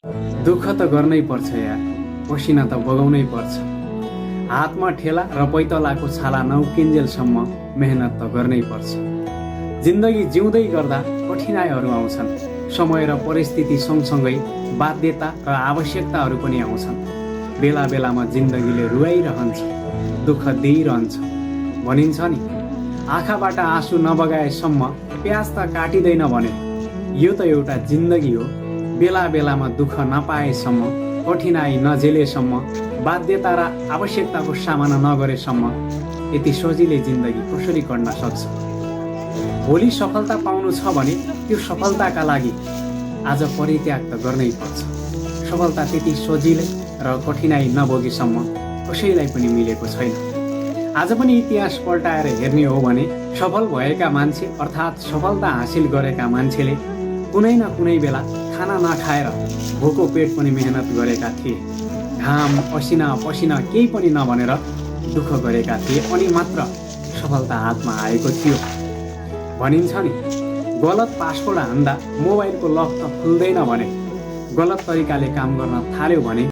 दुःख त गर्नै पर्छ यार, पसिना त बगाउनै पर्छ। हातमा ठेला र पैतलाको छाला नउकिन्जेलसम्म मेहनत त गर्नै पर्छ। जिन्दगी जिउँदै गर्दा कठिनाइहरू आउँछन्। समय र परिस्थिति सँगसँगै बाध्यता र आवश्यकताहरू पनि आउँछन्। बेला बेलामा जिन्दगीले रुवाइरहन्छ, दुःख दिइरहन्छ। भनिन्छ नि, आँखाबाट आँसु नबगाएसम्म प्यास त काटिँदैन भने। यो त एउटा जिन्दगी हो। बेला बेलामा दुःख नपाएसम्म, कठिनाइ नझेलेसम्म, बाध्यता र आवश्यकताको सामना नगरेसम्म यति सजिलै जिन्दगी कसरी कट्न सक्छ? भोलि सफलता पाउनु छ भने त्यो सफलताका लागि आज परित्याग त गर्नै पर्छ। सफलता त्यति सजिलै र कठिनाइ नभोगेसम्म कसैलाई पनि मिलेको छैन। आज पनि इतिहास पल्टाएर हेर्ने हो भने सफल भएका मान्छे अर्थात् सफलता हासिल गरेका मान्छेले कुनै न कुनै बेला खाना नखाएर भोको पेट पनि मेहनत गरेका थिए। घाम पसिना पसिना केही पनि नभनेर दुःख गरेका थिए, अनि मात्र सफलता हातमा आएको थियो। भनिन्छ नि, गलत पासवर्ड हान्दा मोबाइलको लक त खुल्दैन भने। गलत तरिकाले काम गर्न थाल्यो भने